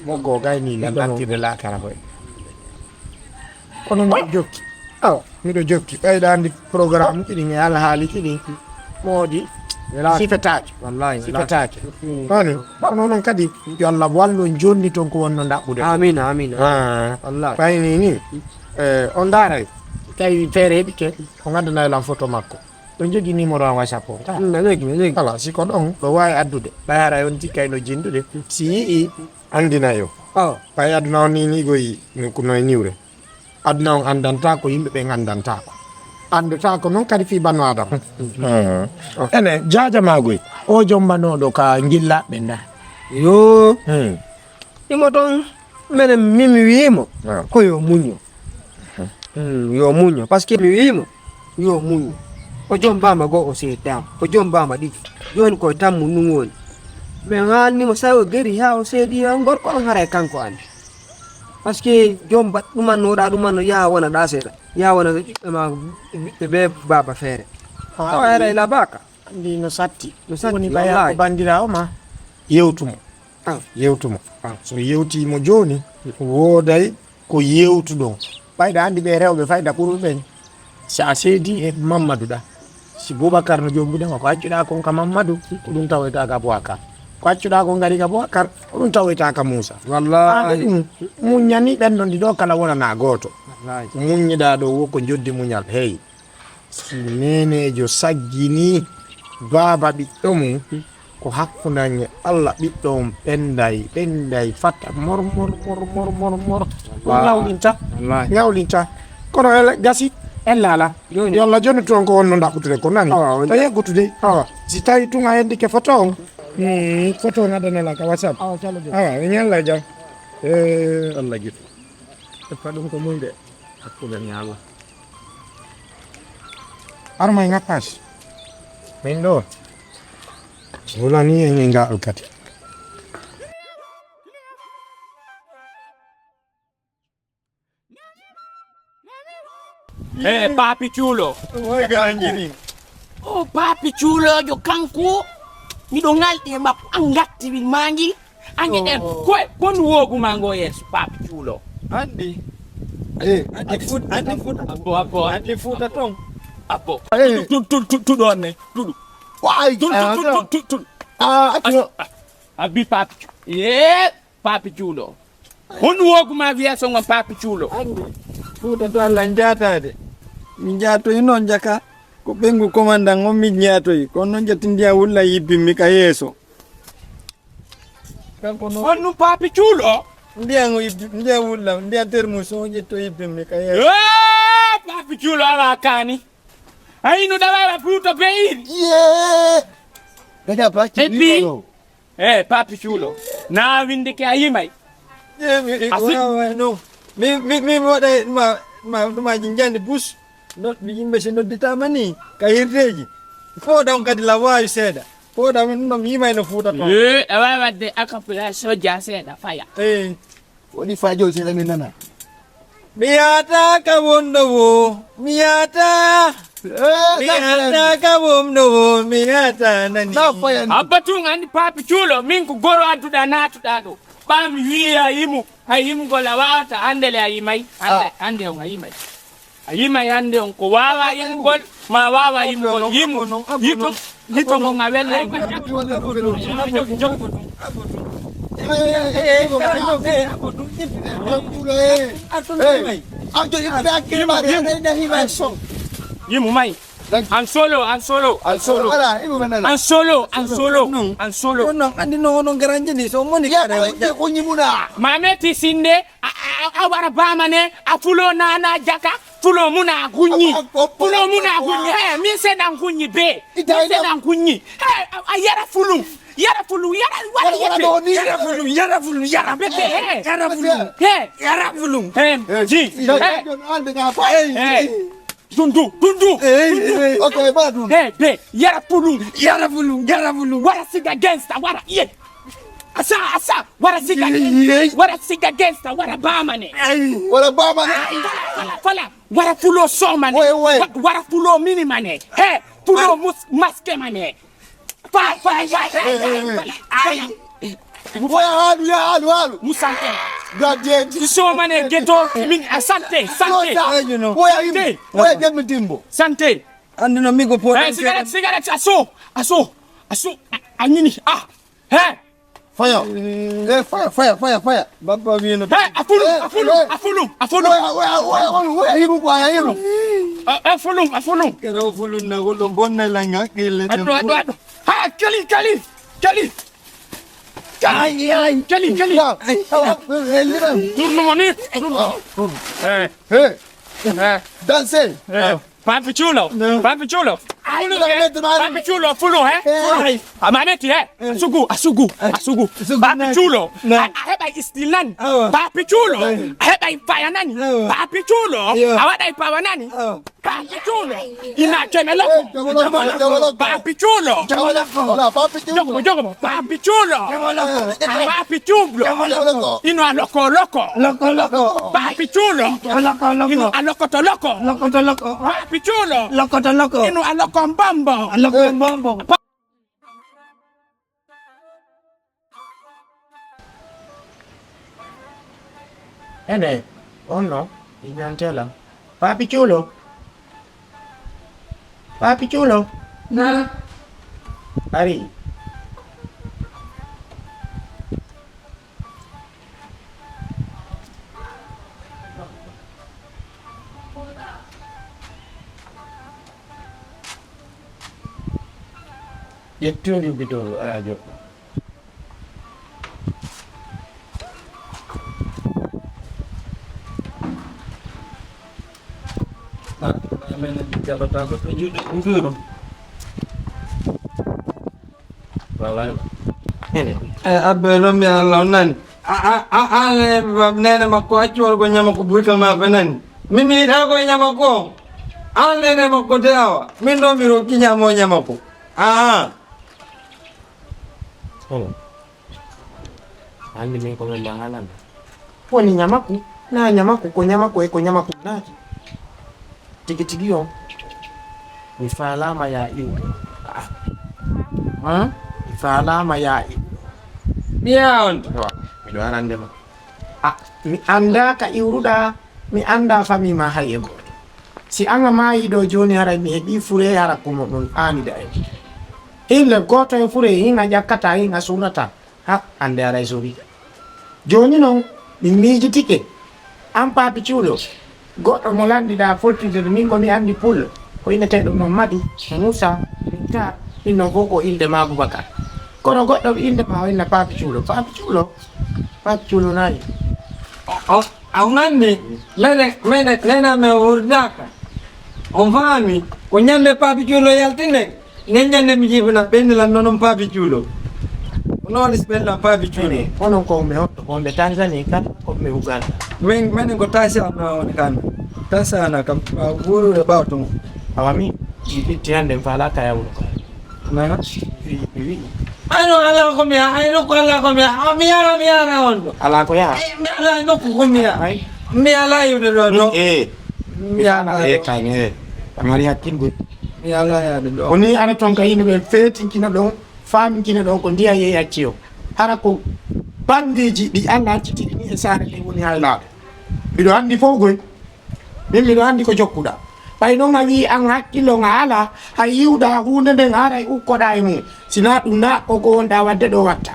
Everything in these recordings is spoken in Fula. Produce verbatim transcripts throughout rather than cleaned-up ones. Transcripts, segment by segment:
Moggo gayni nan artirde laakara koy. Kono miɗo jokki. Awa, miɗo jokki. Ɓeyɗa andi programme kiɗin e alhaali kiɗin. Moodi. Wela. Sifetaake. Wallahi, wela. Sifetaake. Mm. Kono, kono noon kadi, yo Allah wallu en jonni toon ko wonno ndaɓɓude. Amin, amin. Ah. Wallahi. Ɓayni ni, eh, on ndaaray. Tawi feere heɓike, o ngaddana lan photo makko. Ɗo jogi numéro am WhatsApp o. Mm, mi jogi, mi jogi. Voilà, si ko ɗon, ɗo waawi addude. Ɓay hara on tikkay no jindude. Si yi'i, andina yo. Oh. Ɓay aduna on ni, ni goyi, no, ko no e niwre. Aduna on andanta ko yimɓe ɓen andanta ko. Andata ko noon kadi fii banu Adama. Mm. Ene, jaajamaagoy. O jombanooɗo ka ngillaaɓe nda. Yo. Hmm. Imo toon, minen min mi wi'imo, ah, ko yo muño. Hmm, yo muño, parce que mi wi'imo, yo muño. O jombaama goo, o seeddaama. O jombaama ɗiɗi. Jooni ko tammu nun woni. Min haalnimo, sawi o geri haa o seedi, on gorko on haray kanko andi. Parce que jomba ɗumannoɗaa ɗumanno, yaha wona ɗa seeɗa. Yaha wona ɓiɓɓe ma, ɓiɓɓe ɓe baaba feere. Ah, tawa haray la baka. Andi no satti. No satti, woni baya wallahi. Ko bandiraawo ma. Yewtumo. Ah. Yewtumo. Ah. So yewtiimo jooni, wooday ko yewtuɗon. Ɓayda andi ɓe rewɓe fayda ɓurɓe ɓen. Si a seedi e Mammadu ɗa, si Bubakar no jombude ma, ko accuɗa kon ka Mammadu, ko ɗum tawoyta ka Bubakar. Ko accuɗa kon kadi ka Bubakar, ko ɗum tawoyta ka Muusa. Wallahi. Ande ɗum, muññani ɓen ɗon ɗiɗo kala wonana gooto. Wallahi. Muññiɗa ɗo wo ko joddi muñal. Hey. Si neeneejo sagginii baaba ɓiɗɗo mum, ko hakkunde e Allah ɓiɗɗo on ɓenday, ɓenday fata mor, mor, mor, mor, mor, mor. Ɗum ŋawlinta, ŋawlinta. Kono ele gasi, ella ala. Jooni. Yo Allah jonnitu on ko wonno ndaɓɓutude ko nani. Awa, on- To yeggutude. Awa. Si tawi tun a heddike photo on. Hmm, photo on adanala ka WhatsApp. Awa, calo jooni. Awa, en yalla jam. Eh, Allah gitu. E faɗum ko mum de. Hakkunde e Allah. Arma e ŋappaasi. Min ɗo. Wulani en e ngaɗo kadi. Eh, Papi Cuulo. Oy, ganjini. O Papi Cuuloojo kanko, miɗo ŋalɗi e makko, an ngatti min maangil. Ange en koye kon woogu ma ngo yeeso, Papi Cuulo. Andi. Eh, andi fut, andi fut. Abbo, abbo. Andi futa ton. Abbo. Eh. Tu, tu, tu, tu, tu ɗon ne. Tuɗu. Wa, ay, tu, tu, ah, tu, tu, tu, tu. Ah, atu. Ah, ah, abi Papi Cu-, eh, Papi Cuulo. Hon woogu ma wiya so ngon Papi Cuulo. Andi. Futa to Allah njaataade. Mi njaatoyi noon jaka. Ko ɓeyngu komandan on mi njaatoyi. Ko noon jatti ndiya wulla yibbimmi ka yeeso. Kanko noon. On nun Papi Cuulo? Ndiyan o ibbi, ndiyan wulla, ndiyan termus o ƴetto ibbimmi ka yeeso. Eh, Papi Cuulo awa kaani. Ayi no ɗawa wa puuto beyiri. Yee. Gaja Papi Cuulo. Eh, Papi Cuulo. Na windike a yimay. Yee, mi, mi, Asi- wawa no. Mi, mi, mi, mi waɗa ma, ma, ma jinjande bus. Noddu yimɓe si nodditaama ni, ka hirdeeji. Fooɗa on kadi la waawi seeɗa. Fooɗa min ɗum yimayno fuuta toon. Eh, a waawi waɗde akapila sojja seeɗa, faya. Eh. Woni faajo seeɗa min nana. Mi yaata ka wonɗo wo, mi yaata. Eh, mi yaata ka wonɗo wo, mi yaata nani. Na faya ni. Abba tun andi Papi Cuulo, min ko goro adduɗa naatuɗa ɗo. Ɓaa mi wi'i a yimu, hay yimugol a waawata, hannde le a yimay, hannde, ah, hannde on a yimay. A yimay hannde on ko waawa yimugol, ma waawa yimugol, yimu, yito, yito mo nga wella. Yimu may. An solo, an solo, an solo. An solo, an solo, an solo. Non, an solo. Non, non, andi no, non, garanje ni, so moni kare. Ko nyimuna. Mame ti sinde, a, a, a, a wara bamane, a fulo nana jaka, fulo muna gunyi. A, a, a, fulo muna gunyi. He, mi se dan gunyi be. Mi se dan gunyi. He, a, a, yara fulu. Yara fulu, yara, wara yara, yara, yara fulu, yara fulu, yara bebe, he. Yara fulu. He, yara fulu. He, ji. He. He. Tundu, tundu. Eh, eh, eh, ok, ba tundu. Eh, be, yara fulun. Yara fulun, yara fulun. Wara siga gangsta, wara, ye. Asa, asa, wara siga gangsta. Wara siga gangsta, wara bamane. Ay, wara bamane. Ay, fala, fala, fala. Wara fulo somane. Oye, oye. Wa-, wara fulo mini mane. He, fulo mus-, maske mane. Fala, fala, fala, fala. Ay. Woya haalu, ya haalu, haalu. Mu sante. Gardien. Isomane geto. Min a sante, sante. Woya him. Woya jemmi dimbo. Sante. Anndino mi ko poɗa. Hey, cigarette, cigarette, aso, aso, aso, a, a ñini, ah, hey. Faya. Eh, faya, faya, faya, faya. Baba wino. Hey, a fulu, a fulu, a fulu, a fulu. Woya, woya, woya, woya, woya, himu ko aya himu. A, a fulu, a fulu. Kero fulu na golo bonna langa kile. Ado, ado, ado. Ha, kali, kali, kali. Ay, ay. Kali, kali. Ay, ay. Turnu moni. Eh. Hey. Eh. Danse. Eh. Papi chulo. Papi chulo. Ay, fulu, eh. Papi chulo, fulu, eh. Fulu. Ay. Amameti, eh. Sugu, asugu, asugu. Papi chulo. A heɓa istil nani. Papi chulo. A heɓa faya nani. Papi chulo. A waɗa pawa nani. Papi chulo. Ina jeme loko. Papi chulo. Jogo, jogo. Papi chulo. Papi chulo. Ino a loko loko. Loko loko. Papi chulo. Loko loko. Ino a loko to loko. Loko to loko. Papi chulo. Loko to loko. Ino a loko mbombo. A loko mbombo. Ene, on no, inyantela. Papi chulo. Papi chulo. Na. Ari. Ƴettu ndi bidon radio. Amen. Jaɓata ko to juuɗe ɗum ɗum. Wallahi. Ene. E abbe noon mi Allah on nani. A a a a nene makko accu wala ko ñama ko buyka ma ɓe nani. Min mi yiɗa ko ñama ko. An nene makko de awa. Min ɗo mi ronki ñamo ñama ko. Aa. Ene. Anndi min ko min mbaɗanano. Woni ñamaku, na ñamaku, ko ñamaku e ko ñamaku naati. Tigi tigi on, mi faalaama ya iwɗo. Ah. Hmm? Mi faalaama ya iwɗo. Mi yaa on. Wa, miɗo arande ma. Ah, mi anndaa ka iwruɗaa, mi anndaa famii ma hay e gooto. Si an a maayii ɗoo jooni, haray mi heɓii furee, hara ko mo ɗum aanida en. Hille gooto e furee, hin a ƴakkataa, hin a suunataa. Ha, annde aray soriiɗa. Jooni non, min miijitike. An Paapi Cuulo, goɗɗo mo lanɗiɗaa fottude min ko mi anndi pullo, ko inneteeɗo non Madu, Muusa, Binta, min non fof ko innde ma Abubakar. Kono goɗɗo innde ma o inna Paapi Cuulo. Paapi Cuulo, Paapi Cuulo nayi. O, o, a nganndi, mene, mene, nena men wurdaaka. On faami, ko ñande Paapi Cuulo yaltinen. Nden ñande mi jiibina ɓenni lan noon on Paapi Cuulo. Ko noon is ɓen lan Paapi Cuulo. Onon ko ɓe hotto, ko ɓe Tanzanie kan, ko ɓe Uganda. Min, minen ko Tanzania on kan. Tanzania kam, a wuurude ɓaawo ton. Awa mi, mi itti hannde mi faalaa kaya wuro kaya. Nana? Wi, mi wi. Ano ala ko mi, ay no ko ala ko mi, a mi yara, mi yara on ɗo. Ala ko yaa? Ay, mi ala no ko mi ya. Ay. Mi ala yude ɗo, no. Eh. Mi ala. Eh, kan, eh. Amari hakkilde. Mi ala yaade ɗo. Woni ara ton ka yimɓe ɓe feetinkina ɗon, faaminkina ɗon ko ndiya yeeyi acci o. Hara ko banndeeji ɗi Allah accitiri ni e saare nde woni haylaaɓe. Miɗo anndi fof goy. Min miɗo anndi ko jokkuɗaa. Ɓay noon a wii an hakkillo nga alaa, hay yiwɗaa huunde nden haray ukkoɗaa e mum. Sinaa ɗum na ko ko wonɗaa waɗde ɗo watta.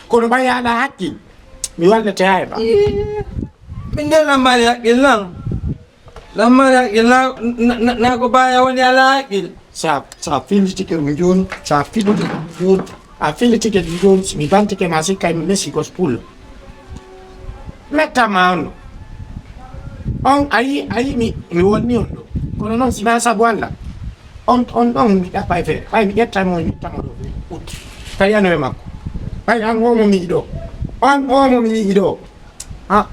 Kono ɓay a alaa hakkil, mi wallete hay ba. Min de lammari hakkil lan. Lammari haqqil na, na, na, na ko baya woni alaa haqqil. Sa, sa fillitike ɗum jooni, sa fillitike ɗum jooni, a fillitike ɗum jooni, si mi bantike ma sikkay mi mesi gospel. Metta ma on. On ayi, ayi mi, mi wonni on ɗo. Kono noon si na sabu Allah. On, on ɗon mi ɗappay feere. Ɓay mi ƴetta mo, mi ƴetta mo ɗo. Ut. Tawi ano e makko. Ɓay an omo mi yiɗo. An omo mi yiɗo. Ha,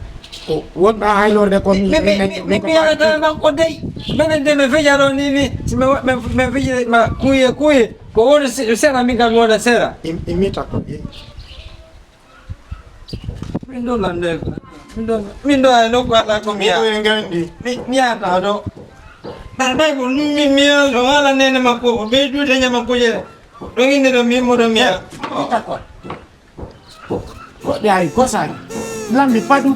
ko wonɗa haylorde kon. Mi mi mi mi mi yalata makko dey. Minen de mi fija ɗo ni ni, si mi wa- mi mi fiji ma kuye kuye, ko woni se- sera min kam mi wona sera. Im- imita ko ɓe. Min ɗo lande. Min ɗo min ɗo ay nokku ala ko mi ya. Ko en gandi. Mi mi yata ɗo. Ɓay ɓay ko mi mi mi ya ɗo wala nene makko o ɓe dude ñama kujere. Ɗo inde ɗo mi mo ɗo mi ya. Imita ko. Toɗɗe ay gosaani. Lammi paɗu.